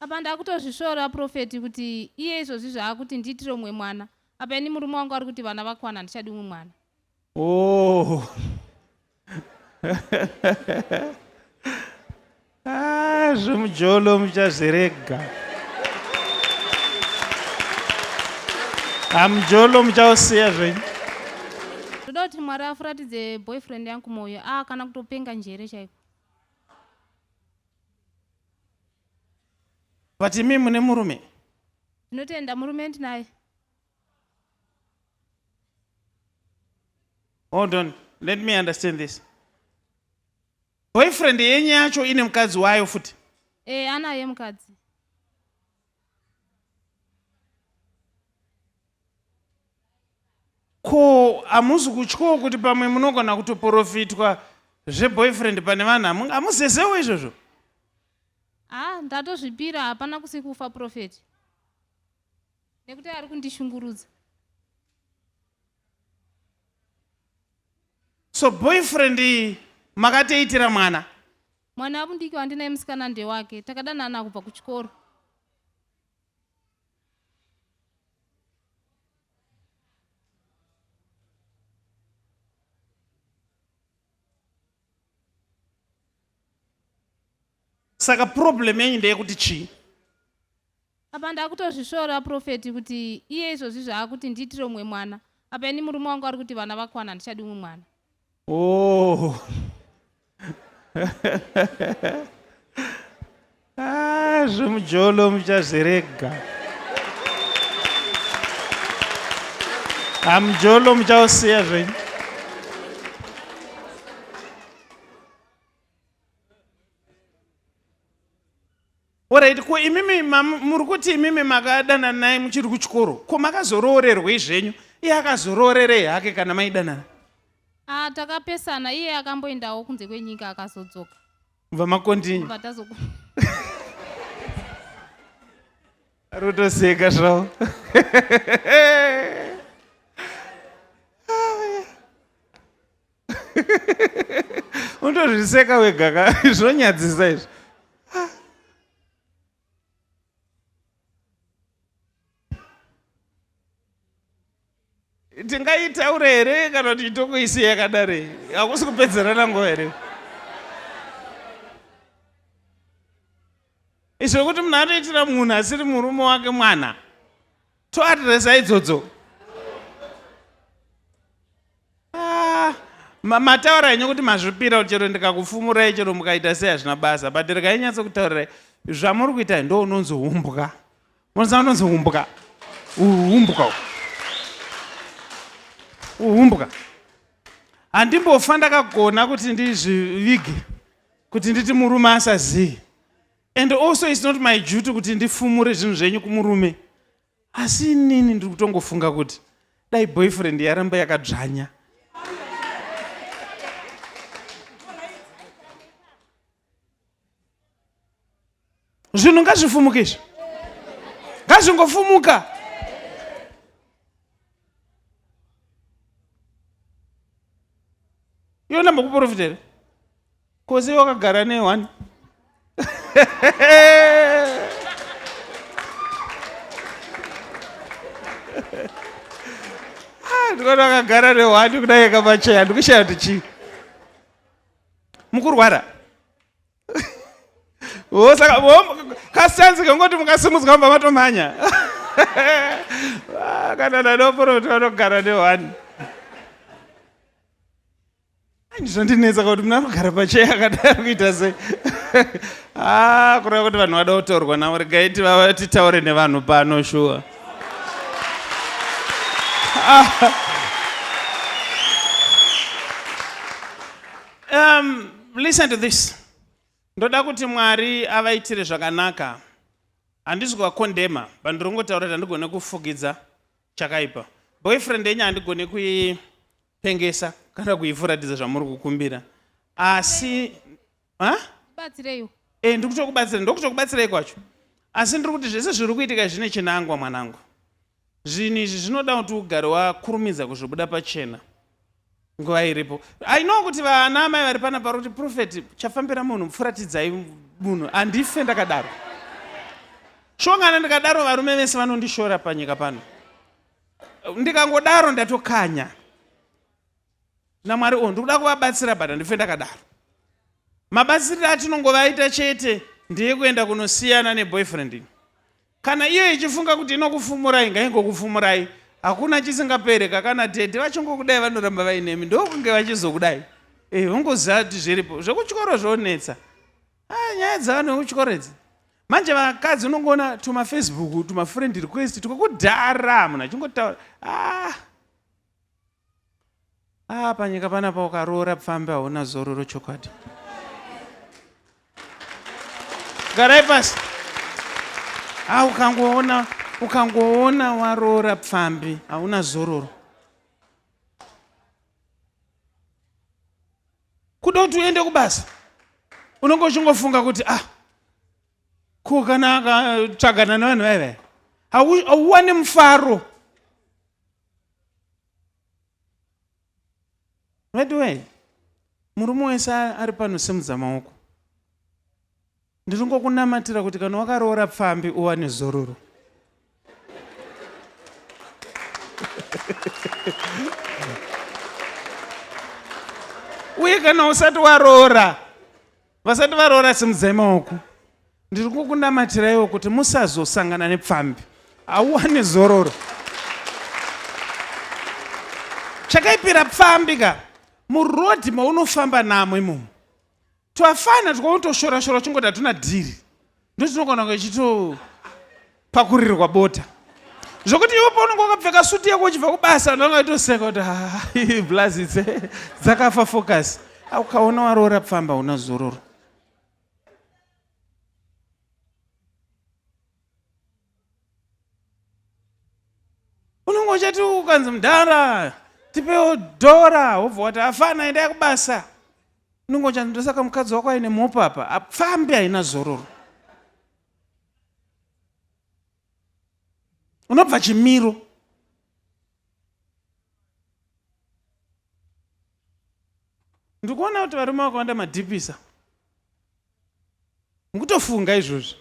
Apa ndakutozvisvora prophet kuti iye izvozvi zvaakuti ndiitire umwe mwana. Apa ini murume wangu ari kuti vana vakwana handichadi umwe mwana. Oh. Ah, zvemujolo muchazvirega. Hamujolo muchausiya zvenyu. Ndoda kuti Mwari afuratidze boyfriend yangu moyo. Ah, kana kutopenga njere chaiko. But imi mune murume? Ndinotenda murume ndinaye. Hold on, let me understand this. Boyfriend yenyu yacho ine mukadzi wayo futi? Eh, anaye mukadzi. Ko hamuzi kutyawo kuti pamwe munogona kutoporofitwa zveboyfriend pane vanhu hamuzezewo izvozvo? Ah, ndatozvipira hapana kusi kufa prophet. Nekuti ari kundishungurudza. So boyfriend iyi makatoitira mwana? Mwana wamudiki wandinaye musikana ndewake. Takadanana kubva kuchikoro. Saka problem yenyu ndeyekuti chii? Apa ndakutozvisvora prophet kuti iye izvozvi zvaakuti ndiitire umwe mwana. Apa ini murume wangu ari kuti vana vakwana handichadi umwe mwana. Oh. Ah, zvemujolo muchazvirega. Hamujolo muchausiya zvenyu. Orit ko imimi muri kuti imimi makadanana naye muchiri kuchikoro ko makazoroorerwei zvenyu iye akazoroorerei hake kana maidanana? Ah, takapesana iye akamboendawo kunze kwenyika akazodzoka. Bva makontinyu. Bva tazoku. Rutoseka zvavo. Unotozviseka wega ka zvinonyadzisa izvi. Tingaitaure here kana kuti itokuisiya yakadare? Hakusi kupedzerana nguva here? Izvo kuti munhu atoitira munhu asiri murume wake mwana toadresa idzodzo. Ah, mataura henyu kuti mazvipira kuti chero ndikakufumurai chero mukaita sei hazvina basa but regai nyatso kutaurirai zvamuri kuita ndo unonzi umbwa munoziva unonzi umbwa umbwa umbwa handimbofa ndakagona kuti ndizvivige kuti nditi murume asazive and also its not my duty kuti ndifumure zvinhu zvenyu kumurume Asi inini ndiri kutongofunga kuti dai boyfriend yaramba yakadzvanya. Zvinhu ngazvifumuke izvi. Ngazvingofumuka. Iwe ndambokuprofita here? Kose wakagara ne one. Ah, ndikuona wakagara ne one kudai kamacheya ndikushaya kuti chii. Mukurwara. Oh, saka oh, kasanzi kangoti mukasimudzwa mba matomhanya. Ah, kana ndanoprofita vanogara ne one. Zvondinetsa kuti munhu anogara pacheya akadai kuita sei? Ah, kureva kuti vanhu vada kutaurwa navo regai titaure nevanhu pano shuwa. Ah. Um, listen to this. Ndoda kuti Mwari avaitire zvakanaka. Handisi kuvakondema, but ndiri kungotaura kuti handigone kufukidza chakaipa. Boyfriend yenyu handigone kuipengesa kana kuifuratidza zvamuri kukumbira. Asi ha? Batsireiwo. Eh, ndiri kutokubatsira, ndokutokubatsirai kwacho. Asi ndiri kuti zvese zviri kuitika zvine chinangwa mwanangu. Zvinhu izvi zvinoda kuti ugare wakurumidza kuzvibuda pachena nguva iripo. I know kuti vana amai vari panapa vari kuti prophet chafambira munhu pfuratidzai munhu handife ndakadaro. Shongana ndikadaro varume vese vanondishora panyika pano. Ndikangodaro ndatokanya. NaMwari oh ndikuda kuvabatsira but handife ndakadaro. Mabatsiriro atinongovaita chete ndeyekuenda kunosiyana neboyfriend. Kana iyo ichifunga kuti inokufumurai ngaingokufumurai. Hakuna chisingapereka kana tete vachingokudai vanoramba vainemi ndokunge vachizokudai. Eh ungoziva kuti zviripo. Zvekuchikoro zvonetsa. Ah, nyaya dzavanhu vekuchikoro idzi. Manje vakadzi unongoona tuma Facebook, tuma friend request twekudhara munhu achingotaura. Ah. Ah, panyika panapa ukaroora pfambi hauna zororo chokwadi. Garai pasi. Ah, ukangoona ukangoona waroora pfambi hauna zororo. Kuda kuti uende kubasa unenge uchingofunga kuti ah ko kana akatsvagana nevanhu vaya vaya hauwane mufaro. Veduwee murume wese ari pano simudza maoko. Ndiringokunamatira kuti kana wakaroora pfambi uwane zororo. Uye kana usati waroora, vasati varoora simudzai maoko. Ndiri kukunamatiraiwo kuti musazosangana nepfambi. Hauwane zororo. Chakaipira pfambi ka murodhi maunofamba namo imomo. Twafana twaunotoshora shora uchingoti hatuna dhiri. Ndotinogona kunge ichitopakurirwa bota. Zvokuti iwe paunenge wakapfeka suti yako uchibva kubasa vanhu vanga vaitoseka kuti ah, blazi dzakafa focus. Ukaona waroora pfamba hauna zororo. Unenge uchati ukanzi mudhara tipewo dhora wobva wati afana endai kubasa. Unenge uchanzi ndosaka mukadzi wako aine mhopo apa apfambi haina zororo. Unobva chimiro. Ndikuona kuti varume vakawanda madhipisa. Mukutofunga izvozvi.